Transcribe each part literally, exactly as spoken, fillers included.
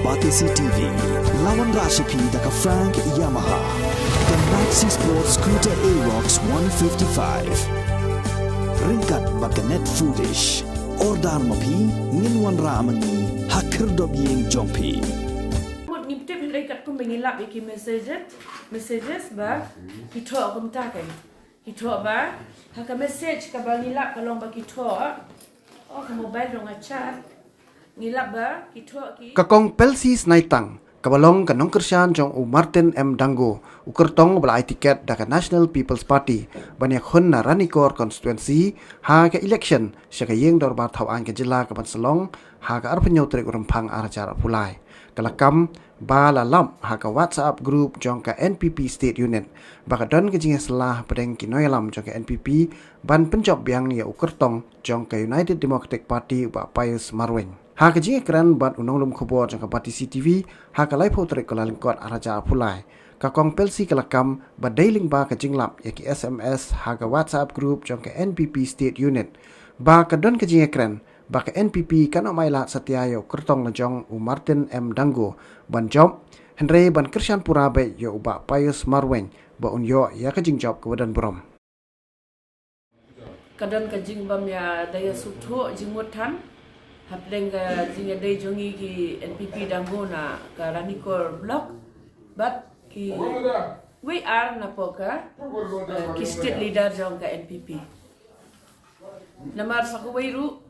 Batesi T V, la wanrah sha phi da ka Frank Yamaha, ka Maxi Sport Scooter Aerox one fifty-five. Ryngkat bad ka Net Foodish. Order ma phi, ngin wanrah ma ngi ha khyrdop ïing jong phi. Mut ngim tip hynrei katkum ba ngi lap ïa ki messages, messages ba ki thoh kumta kein. Ki thoh ba ha ka message kaba ngi lap ka long ba ki thoh. Oh, ka mobile dang ha charge. Ngi lap ba ki thoh ki. Ka Kong Pelsi Snaitang, kaba long ka nongkyrshan jong u Martin M Dango, u kyrtong ba la ai tiket da ka National People's Party ban ïakhun na Ranikor constituency ha ka election sha ka ïing dorbar thaw aiñ ka jylla ka ban sa long ha ka arphew hynñiew tarik u Rymphang ar hajar arphew lai. Ka la kam ba la lap ha ka WhatsApp group jong ka N P P State Unit ba ka don ka jingïasylla hapdeng ki nongïalam jong ka N P P ban pynjop biang ïa u kyrtong jong ka United Democratic Party, u Bah Pius Marwein. Ha ka jingïakren bad u nonglum khubor jong ka Batesi T V ha ka laiphew tarik Kyllalyngkot ar hajar arphew lai, ka Kong Pelsi ka la kam ba dei lyngba ka jinglap ïa ki S M S ha ka WhatsApp group jong ka N P P State Unit ba ka don ka jingïakren ba ka N P P kan ym ailad satia ïa u kyrtong la jong u Martin M Dango ban jop, hynrei ban kyrshan pura beit ïa u Bah Pius Marwein ba un ïoh ïa ka jingjop kaba don burom. Ka don ka jingbym ïa da ïa suk thuh jingmut than hapdeng ka jingïadei jong ngi ki N P P Dango na ka Ranikor block bad ki wei ar na poh ka, eh, ki state leader jong ka N P P. Namar sa kawei ruh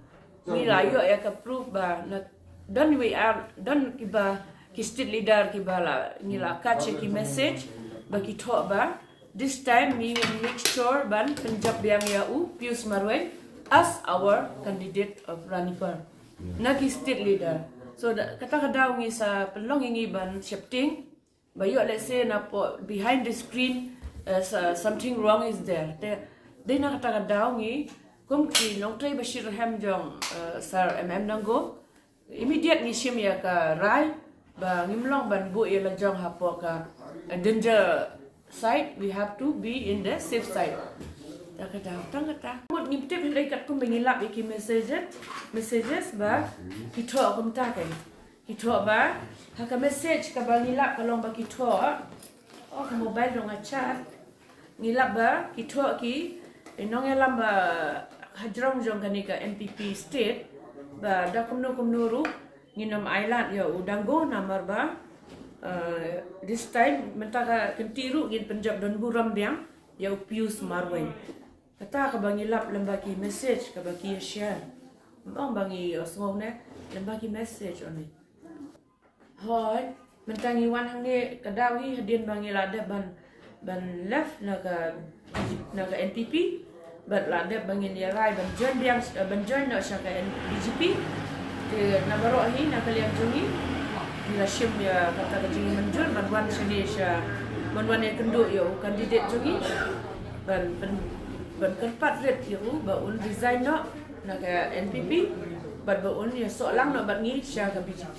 ngi la ïoh ïa ka proof ba na don wei ar, don kiba ki state leader kiba la ngi la kat sha ki message ba ki thoh ba this time we will make sure ban pynjop biang ïa u Pius Marwein as our candidate of Ranikor. Na ki state leader. So da, kata ka daw ngi sa pynlong ïa ngi ban sheptieng ba ïoh, let's say, na poh behind the screen, uh, so-, something wrong is there. Te dei na kata ka daw ngi kum ki nongtrei ba shitrhem jong, uh, Sir M M Dango, immediate ngi shim ïa ka rai ba ngim long ban buh ïa la jong hapoh ka, uh, danger side, we have to be in the safe side. Ta ka daw, tang kata. Mut ngim tip hynrei katkum ba ngi lap ïa ki messages, messages ba ki thoh kumta kein. Ki thoh ba ha ka message kaba ngi lap ka long ba ki thoh. Oh, ka mobile dang ha charge. Ngi lap ba ki thoh ki, eh, nongïalam ba hajrong jong kane ka N P P state ba da kumno kumno ruh ngin ym ailad ïa u Dango namar ba, eh, this time mynta ka kynti ruh ngin pynjop don burom biang ïa u Pius Marwein. Kata kaba ngi lap lem ba ki message kaba ki share. Ym ong ba ngi ïohsngew ne, lem ba ki message only. Hooid, mynta ngi wan hangne ka daw hi hadien ba ngi la dep ban, ban left na ka, na ka N P P. Bad la dep ba ngin ïa rai ban join biang, eh, ban join noh sha ka N-, B J P. Te na baroh hi na ka liang jong ngi ngi la shim ïa kata ka jingmynjur ban wan shane sha, ban wan ïakynduh ïa u candidate jong ngi. Ban pyn-, ban kyrpad rit ïa u ba un resign noh na ka N P P bad ba un ïasoh lang noh bad ngi sha ka B J P.